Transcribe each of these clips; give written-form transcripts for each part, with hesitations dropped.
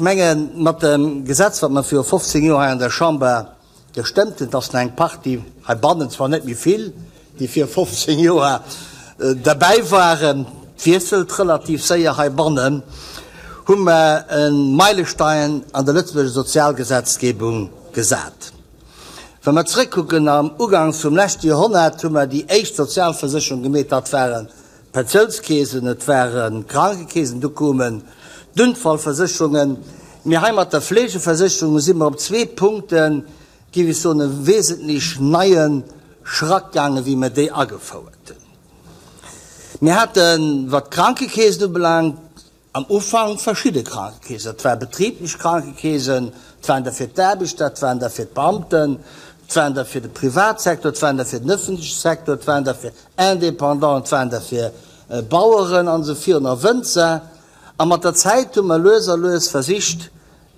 mengen, mat dem Gesetz, wat mer viru 15 Joer hei an der Chamber gestëmmt hunn, et ass nach eng Partie heibannen, zwar net méi vill, déi vir 15 Joer derbäi waren, et wiesselt relativ séier heibannen, hu mer e Meilestein an der lëtzebuerger Sozialgesetzgebung gesat. Wa mer zrëckkucken, am Uganks vum leschte Joerhonnert hu mer déi éischt Sozialversécherung gemeet, dat waren d'Pensiounskeesen, et waren d'Krankekeesen, du koumen d'Unfallversécherungen. Mee hei mat der Fleegeversécherung si mer op zwee Punkten, géif ech soen, e wesentlech neie Schrack gaangen, wéi mer déi agefouert hunn. Mir haten, wat d'Krankekeesen ubelaangt, Am Ufank verschidde Krankekeesen. Dat ware betriblech Krankekeesen, et waren der fir d'Aarbechter, et waren der fir d'Beamten, et waren der fir de Privatsektor, et waren der fir den ëffentleche Sektor, et waren der fir Indépendanten, et waren der fir Baueren an esou virun a Wënzer. A mat der Zäit hu mer lues a lues versicht,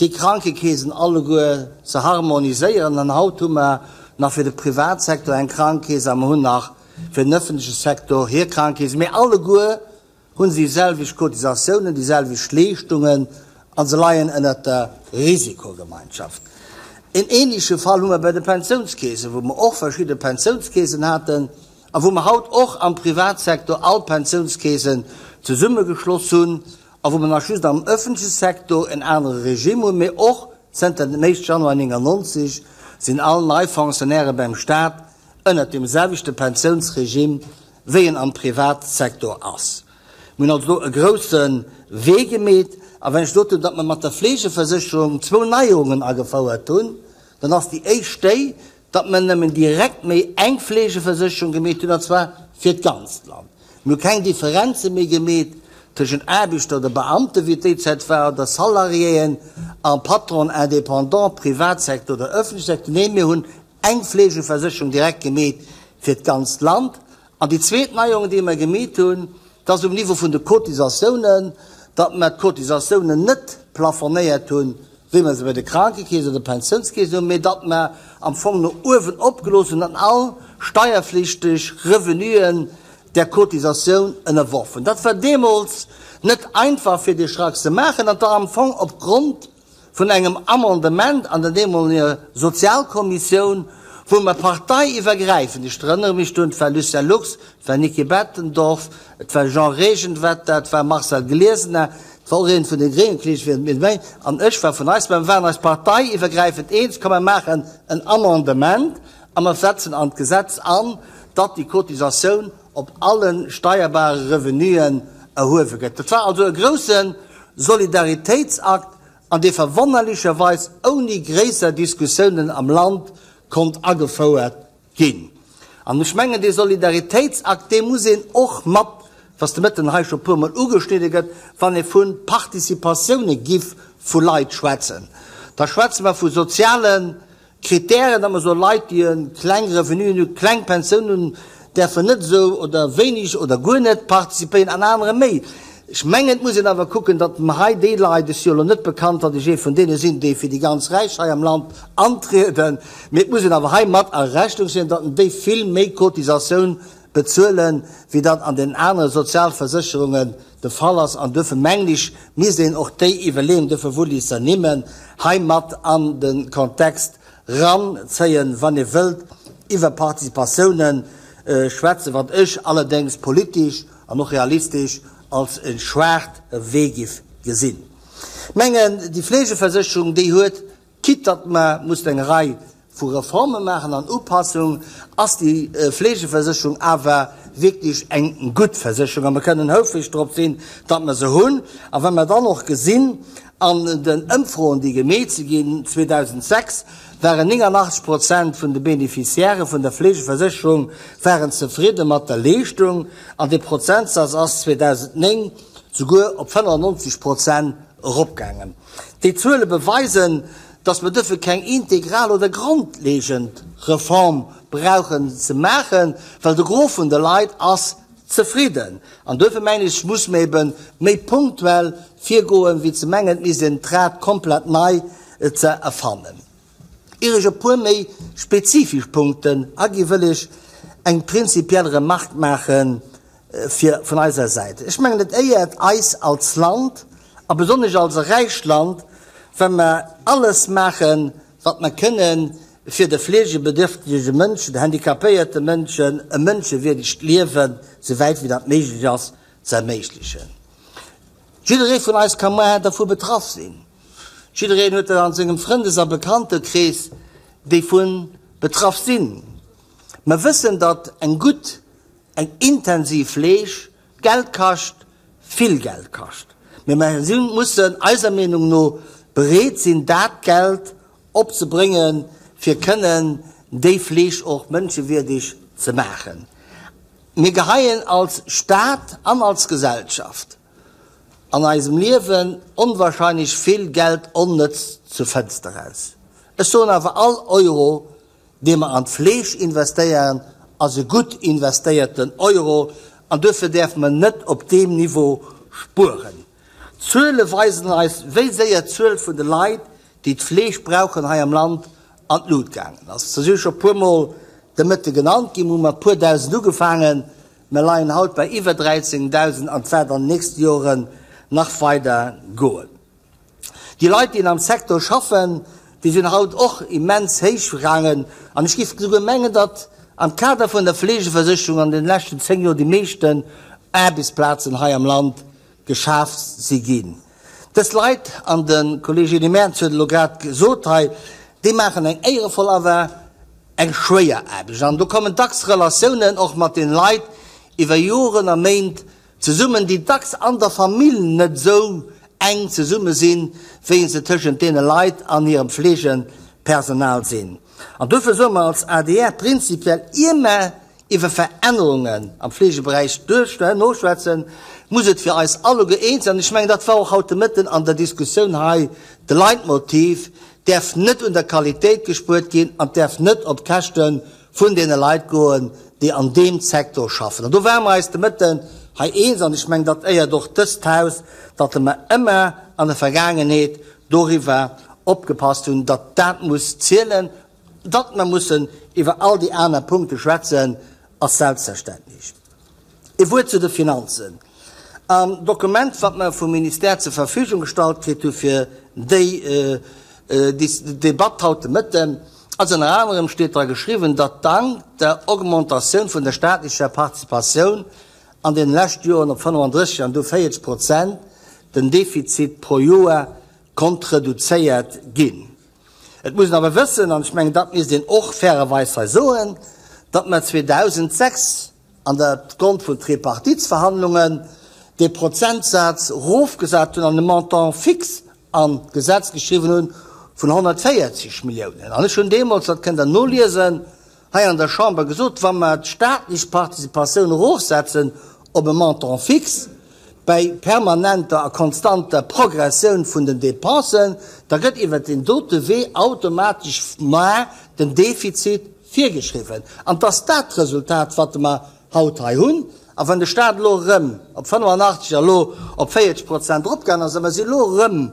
déi Krankekeesen alleguer ze harmoniséieren. An haut hu mer nach fir de Privatsektor eng Krankekees a mer hunn nach fir den ëffentleche Sektor hir Krankekeesen. Mee alleguer Hunn se déi selwecht Cotisatiounen, déi selwecht Leeschtungen a se leien ënnert der Risikogemeinschaft. En ähnleche Fall hu mer bei de Pensiounskeesen, wou mer och verschidde Pensiounskeesen haten a wou mer haut och am Privatsektor all Pensiounskeesen zesummegeschloss hunn a wou mer nach just am öffentleche Sektor en anere Regime hunn, mee och zënter dem éischte Januar 1999 sinn all nei Fonctionnairë beim Stat ënnert deem selwechte Pensiounsregime wéi en am Privatsektor ass. Mir hunn also do e grousse Wee gemeet. A wann ech gesot hunn, datt mer mat der Fleegeversécherung zwou Neierungen agefouert hunn, dann ass déi éischt déi, datt mer nëmmen direkt méi eng Fleegeversécherung gemeet hunn, an zwar fir d'ganzt Land. Mir hu keng Differenze méi gemeet tëschent Aarbechter oder Beamten, wéi et déi Zäit war, oder Salariéen a Patronen, Indépendants, Privatsektor oder öffentleche Sektor. Neen, mir hunn eng Fleegeversécherung direkt gemeet fir d'ganzt Land. An déi zweet Neierung, déi mer gemeet hunn, dat ass um Niveau vun de Cotisatiounen, datt mer d'Cotisatiounen net plafonnéiert hunn, wéi mer se bei de Krankekeesen oder Pensiounskeesen hunn, mee datt mer am Fong no uewen opgelooss hunn an all steierflichteg Revenuen där Cotisatioun ënnerworf hunn. Dat war deemools net einfach, fir dee Schrack ze maachen, an dat war am Fong opgrond vun engem Amendement an der deemoleger Sozialkommissioun, wou mer parteiiwwergräifend, ech erënnere mech drun, et war Lucien Lux, et war Niki Bettendorf, et war Jean Regenwetter, et war Marcel Glesener, et war och een vun de grénge Kolleegen, an ech war vun eis, mä mer waren eis parteiiwwergräifend eens, komm mer maachen en Amendement a mer setzen an d'Gesetz an, datt déi Cotisatioun op alle steierbare Revenuen erhuewe gëtt. Dat war also e grousse Solidaritéitsakt, an dee verwonnerlecherweis ouni gréisser Diskussiounen am Land konnt agefouert ginn. An ech mengen, dee Solidaritéitsakt, dee muss een och mat, was de Mëtten hei scho puermol ugeschnidde gëtt, wann ee vu Participatioune giff vu Leit schwätzen, da schwätze mer vu soziale Kritären, datt mer soe Leit, déi e kleng Revenuen hunn, kleng Pensiounen hunn, däerfen net esou oder wéineg oder guer net participéieren an anerer méi. Ech mengen, et muss een awer kucken, datt mer hei déi Leit, ech si jo elo net bekannt, datt ech ee vun deene sinn, déi fir déi ganz Räich hei am Land antrieden, mee et muss een awer hei mat a Rechnung zéien, datt déi vill méi Cotisatioun bezuelen, wéi dat an den anere Sozialversécherungen de Fall ass. An duerfir mengen ech, misst een och déi Iwwerleeung, duerfir wullt ech se ernimmen, hei mat an de Kontext ranzéien, wann ee wëllt iwwer Participatiounen schwätzen, wat ech allerdéngs politesch an och realistesch als e schwaacht Wee giff gesinn. Mengen, déi Fleegeversécherung, déi huet Quitte datt mer mussen eng Rei vu Reforme maachen an Upassungen, ass déi Fleegeversécherung awer wierklech eng gutt Versécherung a mer kënnen houfreg drop sinn, datt mer se hunn. A wa mer dann och gesinn an den Ëmfroen, déi gemeet si ginn, 2006 waren 89 Prozent vun de Bénéficiairë vun der Fleegeversécherung waren zefridde mat der Leeschtung an dee Prozentsaz ass 2009 souguer op 95 Prozent eropgaangen. Déi Zuele beweisen, dass mer duerfir keng integral oder grondlegend Reform brauchen ze maachen, well de Gros vun de Leit ass zefridden. An duerfir mengen ech, muss mer ebe méi punktuell virgoen, wéi ze mengen, et misst een d'Rad komplett nei ze erfannen. Ier ech op puer méi spezifesch Punkten agi wëll ech eng prinzipiell Remarque maachen fir vun eiser Säit. Ech mengen, et éiert eis als Land, a besonnesch als e räicht Land, Wa mer alles maachen, wat mer kënnen, fir de fleegebedürftege Mënschen, de handicapéierte Mënschen e mënschewierdegt Liewen, souwäit wéi dat méiglech ass, ze erméiglechen. Jidderee vun eis ka muer dervu betraff sinn. Jiddereen huet der an sengem Frëndes a Bekanntekrees, déi vu betraff sinn. Mer wëssen, datt eng gutt, eng intensiv Fleeg Geld kascht, vill Geld kascht. Mee mer mussen eiser Meenung no bereet sinn, dat Geld opzebréngen, fir kënnen déi Fleeg och mënschewierdeg ze maachen. Mir geheien als Staat an als Gesellschaft an eisem Liewen onwahrscheinlech vill Geld onnëtz zur Fënster aus. Ech soen awer, all Euro, dee mer an d'Fleeg investéieren, ass e gutt investéierten Euro an duerfir däerfe mer net op deem Niveau spueren. D'Zuele weisen eis, wéi séier d'Zuel vun de Leit, déi d'Fleeg brauchen hei am Land, an d'Lut gaangen ass. Se si scho puermol de Mëtte genannt ginn. Mir hu mat puer Dausend ugefaangen, mer leien haut bei iwwer 13.000 an et wäert an den nächste Joren nach weider goen. Déi Leit, déi am Secteur schaffen, déi sinn haut och immens héich gaangen. An ech géif souguer mengen, datt am Kader vun der Fleegeversécherung an den leschten 10 Joer déi meeschten Aarbechtsplazen hei am Land geschaf si ginn. Dës Leit, an de Kolleeg Edy Mertens huet et elo grad gesot hei, déi maachen eng éierevoll awer eng schwéier Aarbecht. An do kommen dacks Relatiounen och mat den Leit iwwer Joren a Méint zesummen, déi dacks an der Famill net esou enk zesumme sinn, wéi se tëschent deene Leit an hirem Fleegepersonal sinn. An duerfir soe mer als adr prinzipiell, ier mer iwwer Verännerungen am Fleegeberäich noschwätzen, muss et fir eis alleguer eens sinn, an ech mengen, dat war och haut de Mëtten an der Diskussioun hei de Leitmotiv, däerf net un der Qualitéit gespuert ginn an däerf net op d'Käschte vun deene Leit goen, déi an deem Sektor schaffen. An do ware mer eis de Mëtten hei eens, an ech mengen, dat éiert och dëst Haus, datt mer ëmmer an der Vergaangenheet doriwwer opgepasst hunn, datt dat muss zielen. Datt mer mussen iwwer all déi aner Punkte schwätzen, ass selbstverständlech. E Wuert zu de Finanzen. Am Dokument, wat mer vum Ministère zur Verfügung gestallt kritt hu fir déi Debatt haut de Mëtten, ass ënner anerem steet dra geschriwwen, datt dank der Augmentatioun vun der staatlecher Participatioun an deene leschte Joren op 35 an du 40 Prozent den Defizit pro Joer konnt reduzéiert ginn. Et muss een awer wëssen, an ech mengen, dat misst een och fairerweis hei soen, datt mer 2006 an der opgrond vun Tripartitsverhandlungen dee Prozentsaz erofgesat hunn an e Montant fixe an d'Gesetz geschriwwen hunn vun 140 Milliounen. An ech hunn deemools, dat kënnt Der noliesen, hei an der Chamber gesot, wa mer d'staatlech Participatioun erofsetzen op e Montant fixe bäi permanenter a konstanter Progressioun vun den Dépensen, da gëtt iwwert deen dote Wee automatesch mar den Defizit virgeschriwwen. An 't ass dat d'Resultat, wat mer haut hei hunn. A wann de Stat elo erëm op 85 a elo op 40 Prozent eropgaangen ass, a mer si elo erëm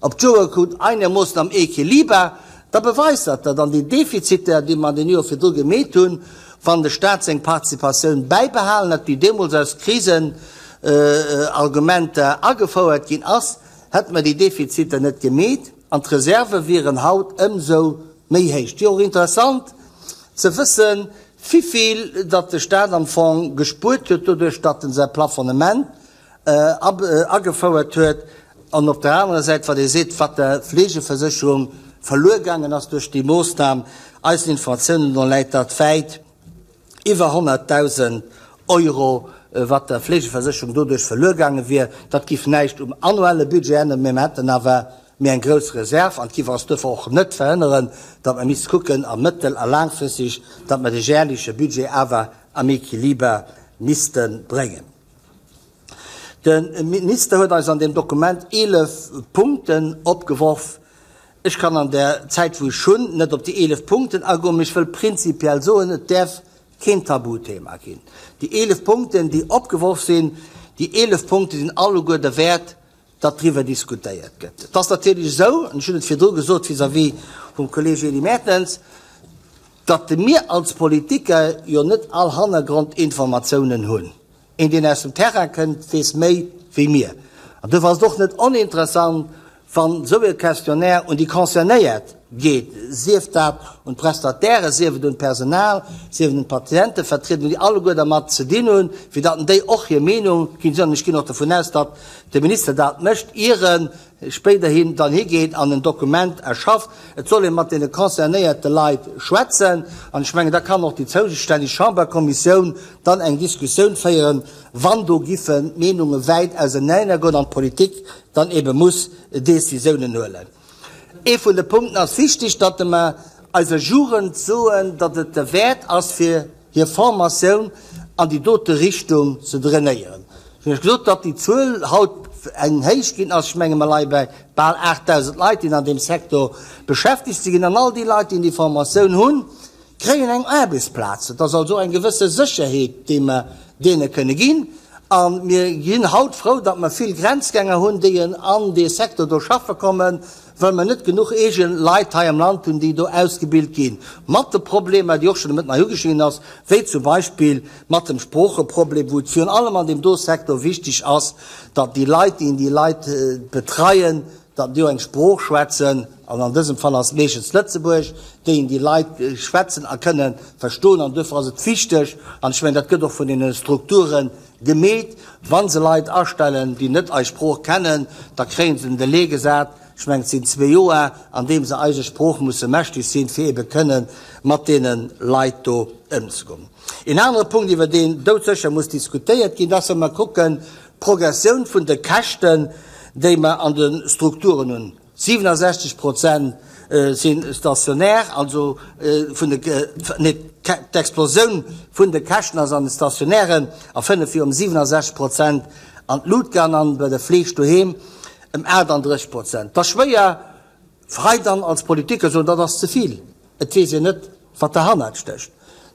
op d'Joer gekuckt einermoossen am Equiliber, da beweist dat, datt an déi Defiziter, déi mer an den Joer virdru gemeet hunn, wann de Stat seng Participatioun bäibehalen hätt, déi deemools aus Krisenargumenter agefouert ginn ass, hätte mer déi Defiziter net gemeet an d'Reserve wieren haut ëmsou méi héich. Et wier och interessant ze wëssen, wivill datt de Stat am Fong gespuert huet doduerch, datt en säi Plafonnement agefouert huet, an op der anerer Säit, wat ee seet, wat der Fleegeversécherung verluer gaangen ass duerch déi Moossnam. Eisen Informatiounen no läit dat wäit iwwer 100.000 Euro, wat der Fleegeversécherung doduerch verluer gaange wier. Dat giff näischt um annuelle Budget änneren, mä mer hätten awer méi eng grouss Reserv an et giff eis duerfir och net verhënneren, datt mer misste kucken a mëttel a laangfristeg, datt mer de jährleche Budget awer am Equiliber misste bréngen. De Minister huet eis an deem Dokument 11 Punkten opgeworf. Ech kann an där Zäit, wou ech hunn, net op déi 11 Punkten agoen, mee ech wëll prinzipiell soen, et däerf keen Tabuthema ginn. Déi 11 Punkten, déi opgeworf sinn, déi 11 Punkte sinn alleguer derwäert, datt driwwer diskutéiert gëtt. Et ass natierlech esou, an ech hunn et virdru gesot vis-à-vis vum Kolleeg Edy Mertens, datt mir als Politiker jo net all Hannergrondinformatiounen hunn. Een, deen aus dem Terrain kënnt, weess méi wéi mir. An duerfir ass et och net oninteressant, Wann esou e Questionnaire un déi Concernéiert geet, sief dat un d'Prestatairen, sief et un d'Personal, sief et un d'Patientevertriedung, déi alleguer dermat ze dinn hunn, fir datt déi och hir Meenung ginn. An ech ginn och dovun aus, datt de Minister dat mécht, ier e spéiderhin dann higeet an en Dokument erschafft. Et soll ee mat deene concernéierte Leit schwätzen. An ech mengen, da kann och déi zoustänneg Chamberkommissioun dann eng Diskussioun féieren, wann do giffen d'Meenunge wäit ausenanergoen an d'Politik dann ebe muss Décisiounen huelen. Ee vun de Punkten ass wichteg, datt mer eiser Jugend soen, datt et derwäert ass fir hir Formatioun an déi dote Richtung ze drainéieren. Ech hunn lech gesot, datt déi Zuel haut eng héich ginn ass. Ech menge mer leie bei bal 8.000 Leit, déi an deem Secteur beschäftegt si ginn. An all déi Leit, déi déi Formatioun hunn, kréien eng Aarbechtsplaz. Et ass also eng gewësse Sécherheet, déi mer deene kënne ginn. A mir ginn haut frou, datt mer vill Grenzgänger hunn, déi an dee Secteur do schaffe kommen, well mer net genuch eege Leit hei am Land hunn, déi do ausgebilt ginn, mat de Problemer, déi och schonn de Mëtten hei ugeschnidden ass, wéi zum Beispill mat dem Sproocheproblem, wou et virun allem an deem do Secteur wichteg ass, datt déi Leit, déi déi Leit betreien, datt déi och eng Sprooch schwätzen, an an dësem Fall ass et meeschtens Lëtzebuerg, déi déi Leit schwätzen a kënne verstoen. An duerfir ass et wichteg, an ech mengen, dat gëtt och vun deene Strukture gemeet, wa se Leit astellen, déi net eis Sprooch kennen, da kréie se en Delai gesat, ech mengen, et sinn zwee Joer, an deem se eise Sprooch musse mächtig sinn, fir ebe kënne mat deene Leit do ëmzegoen. Een anere Punkt, iwwer deen doudsécher muss diskutéiert ginn, dat ass, wa mer kucken, D'Progressioun vun de Käschten, déi mer an de Strukturen hunn, 67 Prozent si stationär, also vun de, nee, d'Explosioun vun de Käschten ass an de Stationären a 5 Joer ëm 67 Prozent an d'Lut gaangen an bei der Fleeg doheem ëm 38 Prozent. Et ass schwéier, Hei dann als Politiker soen, dat ass ze vill, et weess een net, wat derhannert stécht.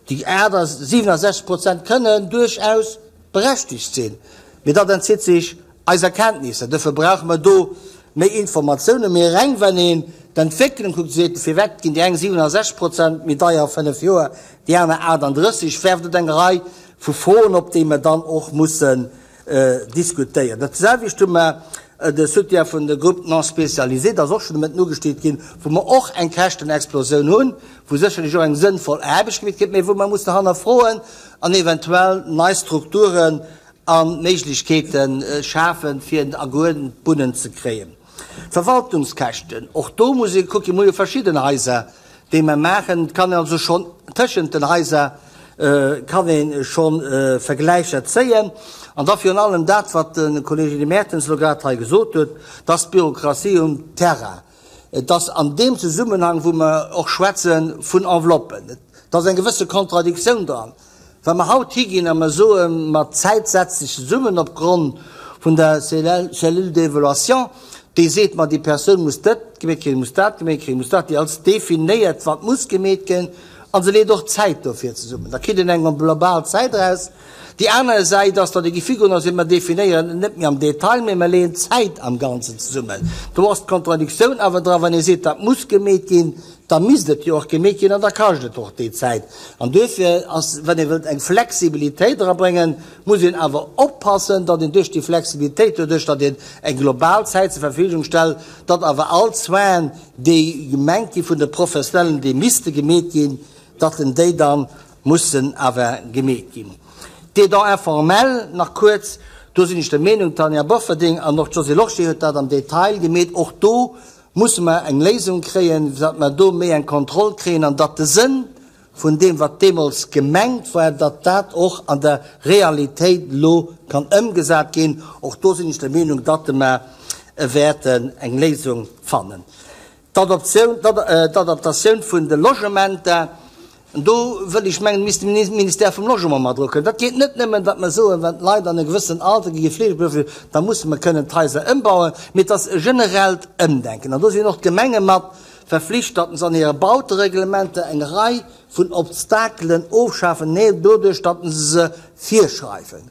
Déi 67 Prozent kënnen duerchaus berechtegt sinn, mee dat entzitt sech eiser Kenntnisser. Dofir brauche mer do méi Informatiounen. Mee reng wann een d'Entwécklung kuckt, seet, firwat ginn déi eng 67 Prozent méi deier a 5 Joer, déi aner 38, werft et eng Rei vu Froen op, déi mer dann och mussen diskutéieren. Dat selwecht hu mer de Soutien vun de Groupes non spécialisés, dat ass och schonn de Mëtten ugesteet ginn, wou mer och eng Käschtenexplosioun hunn, wou sécherlech och eng sënnvoll Aarbecht gemeet gëtt, mä wou mer mussen hannerfroen an eventuell nei Strukturen a Méiglechkeete schafen, fir en a geuerdent Bunnen ze kréien. D'Verwaltungskäschten, och do muss ee kucken, mir hu jo verschidden Haiser, déi mer maachen. Et kann een also schonn tëschent den Haiser kann ee scho Vergläicher zéien. An da virun allem dat, wat de Kollege Edy Mertens elo grad hei gesot huet, dass d'Bürokratie um Terrain, dass an deem Zesummenhang, wou mer och schwätze vun Enveloppen, et ass eng gewësse Kontradiktioun dran, Wa mer haut higinn a mer soen, ma d'Zäit setzt sech zesummen opgrond vun der Cellule d'évaluation, déi seet, ma déi Persoun muss dat gemeet kréien, muss dat gemeet kréien, muss dat, déi alles definéiert, wat muss gemeet ginn, a se leet och d'Zäit dofir zesummen, da kritt een eng global Zäit eraus. Déi aner Säit ass, datt ee géif higoen a seet, mer definéieren et net méi am Detail, mee mer leeën d'Zäit am Ganzen zesummen. Do ass d'Kontradiktoun awer dra, wann ee seet, dat muss gemeet ginn, Da misst et jo och gemeet ginn an da kascht et och déi Zäit. An duerfir ass, wann ee wëllt eng Flexibilitéit erabréngen, muss een awer oppassen, datt een duerch déi Flexibilitéit, doduerch datt een eng global Zäit zur Verfügung stellt, datt awer all d'Soinen, déi gemengt gi vun de Professionellen, déi misste gemeet ginn, datt en déi da mussen awer gemeet ginn. D'Aidants informels nach kuerz, do sinn ech der Meenung, d'Tanja Bofferding an och d'Josée Lorsché huet dat am Detail gemeet, och do musse mer eng Léisung kréien, datt mer do méi eng Kontroll kréien an datt de Sënn vun deem, wat deemools gemengt war, datt dat och an der Realitéit elo kann ëmgesat ginn. Och do sinn ech der Meenung, datt mer wäerten eng Léisung fannen. D'Adoptioun, d'Adaptatioun vun de Logementer, Do wëll ech mengen, misst de Ministère vum Logement mat dru kënnen. Dat geet net nëmmen, datt mer soen, wann d'Leit an e gewëssenen Alter gi gefleegt, da musse mer kënnen d'Haiser ëmbauen, mee et ass e generellt Ëmdenken. An do sinn och d'Gemenge mat verflicht, datt se an hire Bautereglementer eng Rei vun Obstakelen ofschafen, nee doduerch, datt se se virschreiwen.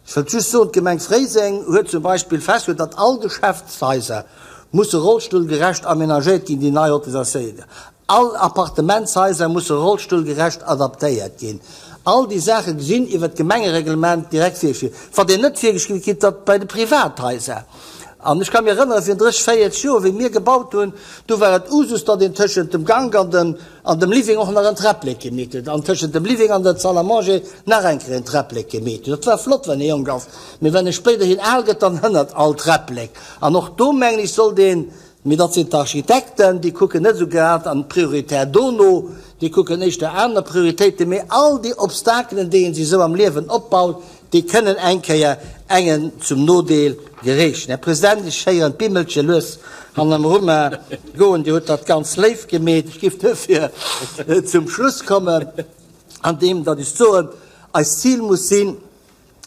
Ech wëllt just soen, d'Gemeng Fréiseng huet zum Beispill festgeluecht, datt all Geschäftshaiser musse rollstullgerecht aménagéiert ginn, déi nei Hotels. All Appartementshaiser musse rollstullgerecht adaptéiert ginn. All déi Saache sinn iwwert d'Gemengereglement direkt virgeschriwwen. Wat een net virgeschriwwen kritt, datt bei de Privathaiser. An ech ka mir erënneren, virun 30, 40 Joer, wéi mir gebaut hunn, du war et Usus, datt een tëschent dem Gank an dem, an dem Living och nach en Träpplek gemeet huet an tëschent dem Living an der Salle à manger nach eng Kéier en Träpplek gemeet huet. Dat war flott, wann ee jonk ass, mee wann ee spéiderhin al gëtt, dann hënnert all Träpplek. An och do, mengen ech, sollt een, mee dat sinn d'Architekten, déi kucken net esou grad an prioritär dono, déi kucken éischter aner Prioritéiten, mee all déi Obstakelen, déi ee sech esou am Liewen opbaut, Déi kënnen eng Kéier engen zum Nodeel gereechen. Här President, ech héieren d'Bimmelche lues hannerm Romain goen. Dir hutt dat ganz léif gemeet. Ech géif duerfir zum Schluss kommen, andeem datt ech soen, Eist Zil muss sinn,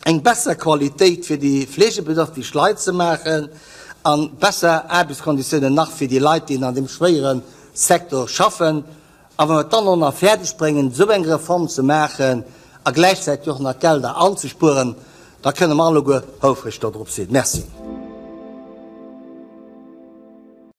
eng besser Qualitéit fir déi fleegebedürftig Leit ze maachen a besser Aarbechtskonditiounen nach fir déi Leit, déi an deem schwéiere Secteur schaffen. A wa mer et dann och nach fäerdeg bréngen, esou eng Reform ze maachen a gläichzäiteg och nach Gelder anzespueren, da kënne mer alleguer houfreg dodrop sinn. Merci.